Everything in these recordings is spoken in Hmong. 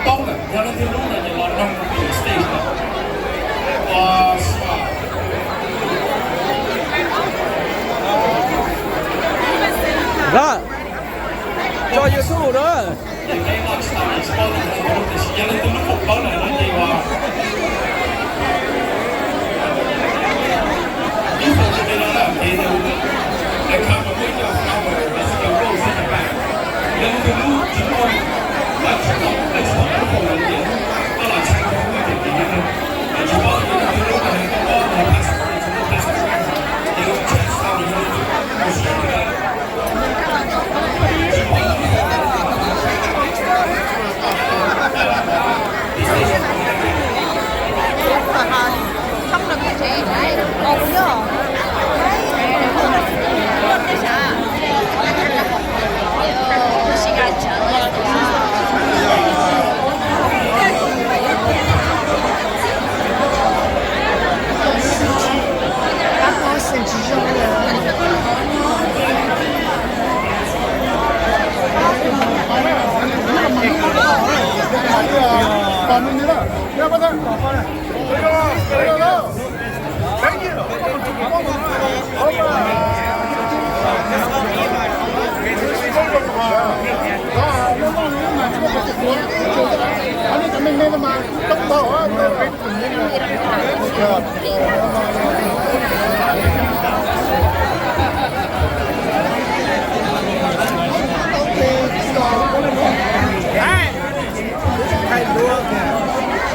Paub lawm, yog leej twg hlub no ces los nrog kuv stage no. Tso YouTube na. Yog leej twg hlub Hmoob Pawg no ces ib feem li no na, ces nws, they come with a flower, it's a rose in the back. Yog leej twg hlub tsis muaj, koj tsis tau, koj tsis tau hlub Hmoob no ces koj los tshee rau kuv tias tias yog, koj tsis paub, yog leej twg hlub no koj muab tus passport, tus passport, ces koj check tau yog leej twg hlub siab.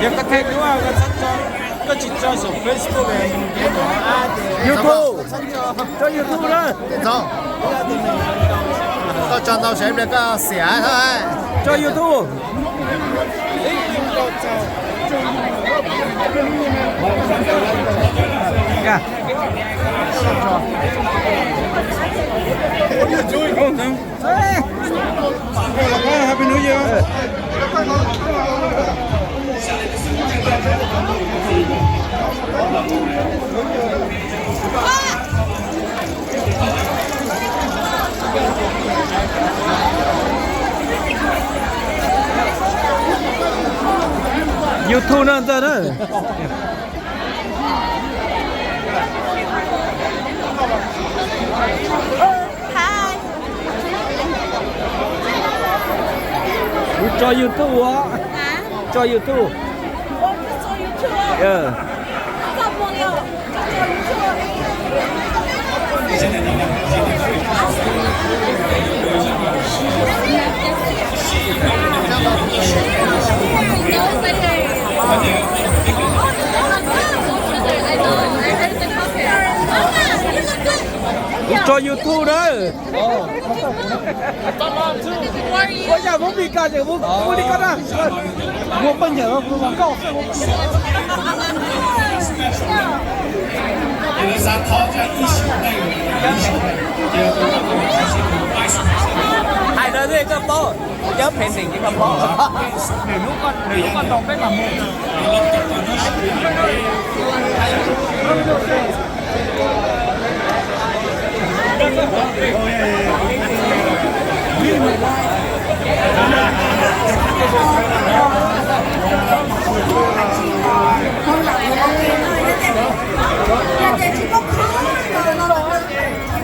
Yog koj thaij duab koj txhob tso, koj tsis tso saum Facebook, YouTube, tso YouTube na. Koj tso ntau sav ib pliag koj xiam. Tso YouTube. Happy New Year. YouTube no ntag na. Kuv tso YouTube os. Tso YouTube. Kuv tso YouTube na. Ua cas muab Meskas ces muab li koj na. Muaj pej nyam no kuv los nkauj xwb. Hais no koj paub, cov phem ntxim ces koj paub. Lwm hnub koj nrog peb mam mus.